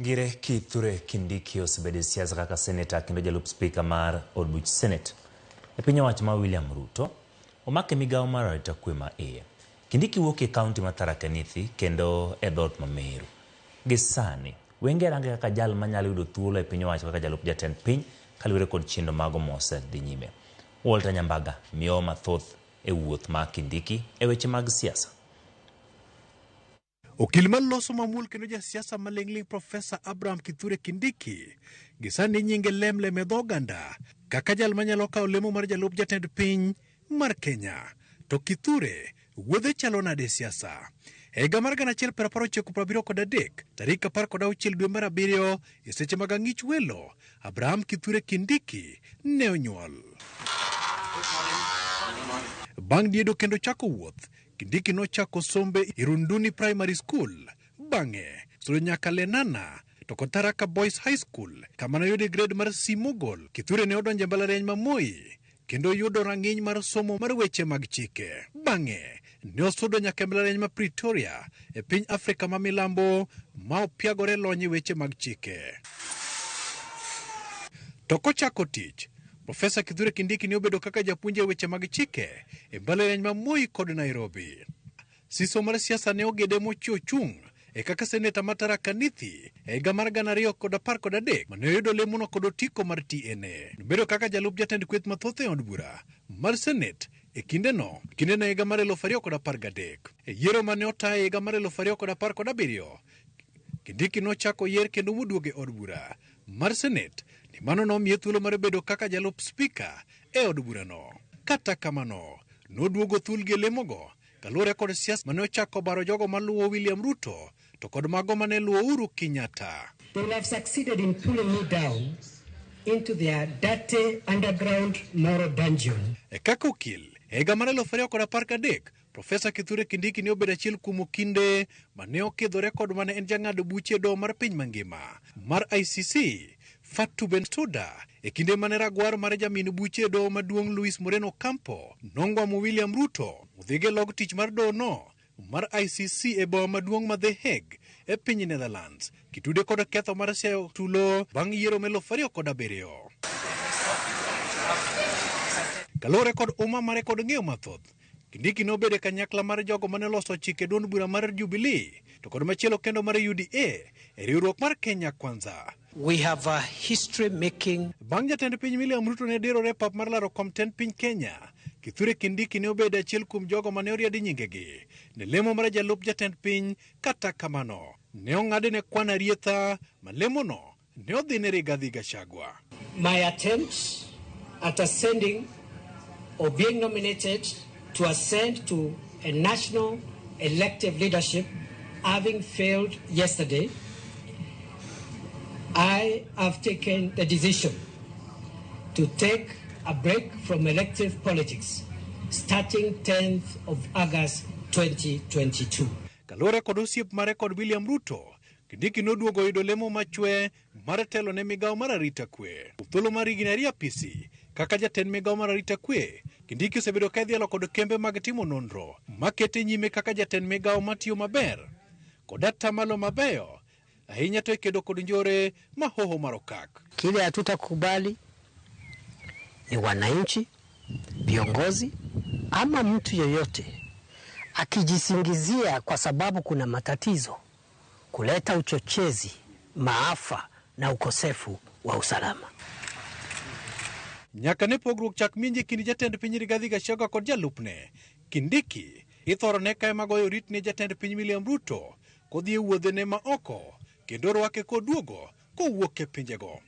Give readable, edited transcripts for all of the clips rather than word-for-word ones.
Ngire Kithure Kindiki osebedo e siasa kaka seneta kendo jalup spika mar od buch Senate e piny owacho ma William Ruto omake migawo mar arita kwe ma iye. Kindiki wuok e kaunti ma Tharaka Nithi kendo e dhoot ma Meru. Gi sani, wenge range kaka jal manyalo yudo thuolo e piny owacho kaka jalup jatend piny kaluwore kod chenro mago mosedhi nyime. Walter Nyambaga miyowa mathoth e wuoth ma Kindiki e weche mag siasa. Okil maloso mamuol kendo jasiasa maling'ling' Profesa Abraham Kithure Kindiki gi sani nyinge lemlem e dho oganda kaka jal manyalo kawo lemo mar jalup jatend piny mar Kenya. To Kithure wuodhe chalo nade e siasa? E higa mar 1973 tarik 16 dwe mar abiriyo e seche mag ang'ich welo, Abraham Kithure Kindiki ne onyuol. Bang' diedo kendo chako wuoth, Kindiki nochako sombe Irunduni Primary School, bang'e sudo nyaka Lenana to kod Tharaka Boys High School kama noyude grade mar C mogol. Kithure ne odonjo e mbalariany ma Moi kendo yudo rang'iny mar somo mar weche mag chike. Bang'e ne osudo nyaka e mbalariany ma Pretoria e piny Afrika ma milambo ma opiagore lony e weche mag chike. To kochako tich, Profesa Kithure Kindiki ne obedo kaka japuonj e weche mag chike e mbalariany ma Moi kod Nairobi. Siso mar siasa ne ogede mochio chung' e kaka seneta ma Tharaka Nithi e higa mar 2013 mane oyudo lemono kod otiko mar TNA. Nobedo kaka jalup jatend kweth mathoth e od bura mar Senate e kindeno kindeno e higa mar 2013. E yiero mane ota e higa mar 2017, Kindiki nochako yier kendo moduogo e od bura mar Senate ni mano nomiye thuolo mar bedo kaka jalup spika e od burano. Kata kamano, noduogo thulgi e lemogo kaluwore kod siasa mane ochako baro jogo maluwo William Ruto to kod mago mane luwo Uhuru Kenyatta. They will have succeeded in pulling me down into their dirty underground moral dungeon. E kaka okil, e higa mar 2013, Profesa Kithure Kindiki ne obedo achiel kuom okinde mane okidhore kod mane en jang'ad buche e doho mar piny mangima mar ICC, Fatou Bensouda, e kinde mane ragwar mar jamin buche e doho maduong' Luis Moreno Ocampo nongwamo William Ruto odhigo e log tich mar doho no mar ICC e boma maduong' ma The Hague e piny Netherlands kitude kod ketho mar siayo tulo bang' yiero ma 2007. Kaluwore kod uma mare kod ng'eyo mathoth, Kindiki nobedo e kanyakla mar jogo mane oloso chike duond bura mar Jubilee to kod machielo kendo mar UDA e riwruok mar Kenya Kwanza. We have a history making. Bang' jatend piny William Ruto ne dirore e pap mar laro kom tend piny Kenya, Kithure Kindiki ne obedo achiel kuom jogo mane oriadi nyingegi ne lemo mar jalup jatend piny. Kata kamano, ne ong'adne kwan arietha ma lemono ne odhi ne Rigathi Gachagua. My attempt at ascending or being nominated to ascend to a national elective leadership having failed yesterday, I have taken the decision to take a break from elective politics starting 10th of August 2022. Kaluwore kod osiep mare kod William Ruto, Kindiki noduogo oyudo lemo machwe mar telo ne migawo mar arita kwe. Thuolo mar higni ariyo apisi kaka jatend migawo mar arita kwe, Kindiki osebedo ka idhialo kod kembe mag timo nonro makete nyime kaka jatend migawo matiyo maber kod atamalo mabeyo ahinya to e kedo kod njore ma hoho mar okak. Kile hatutakubali ni wananchi, viongozi ama mtu yoyote akijisingizia kwa sababu kuna matatizo kuleta uchochezi, maafa na ukosefu wa usalama. Nyaka ne pogruok chak minji e kind jatend piny Rigathi Gachagua kod jalupne Kindiki, ithoro ne ka ema goyo orit ne jatend piny William Ruto kodhi e wuodhene ma oko kendo rwake koduogo kowuok e pinjego.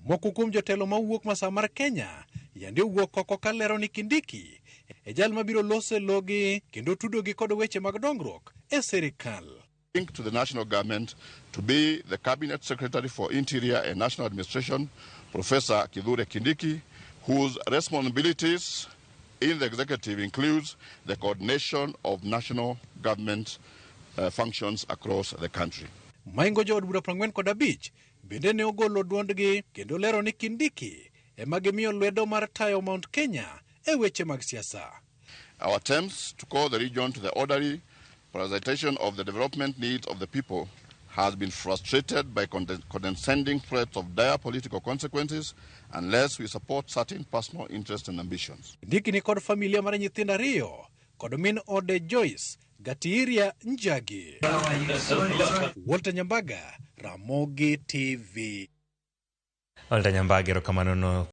Moko kuom jotelo mawuok masawa mar Kenya yande owuok oko kalero ni Kindiki e jal mabiro loso e logi kendo tudogi kod weche mag dongruok e sirikal. To the national government to be the Cabinet Secretary for Interior and National Administration, Professor Kithure Kindiki, whose responsibilities in the executive includes the coordination of national government functions across the country. Maingo jood bura 45 bende ne ogolo duondgi kendo lero ni Kindiki ema gimiyo lwedo mar tayo Mount Kenya e weche mag siasa. Our attempts to call the region to the orderly prioritization of the development needs of the people has been frustrated by condescending threats of dire political consequences unless we support certain personal interests and ambitions. Kindiki ni kod familia mar nyithindo 2 kod min ode Joyce Gatiria Njagi. Walter Nyambaga, Ramogi TV. Walter Nyambaga, erokamano no.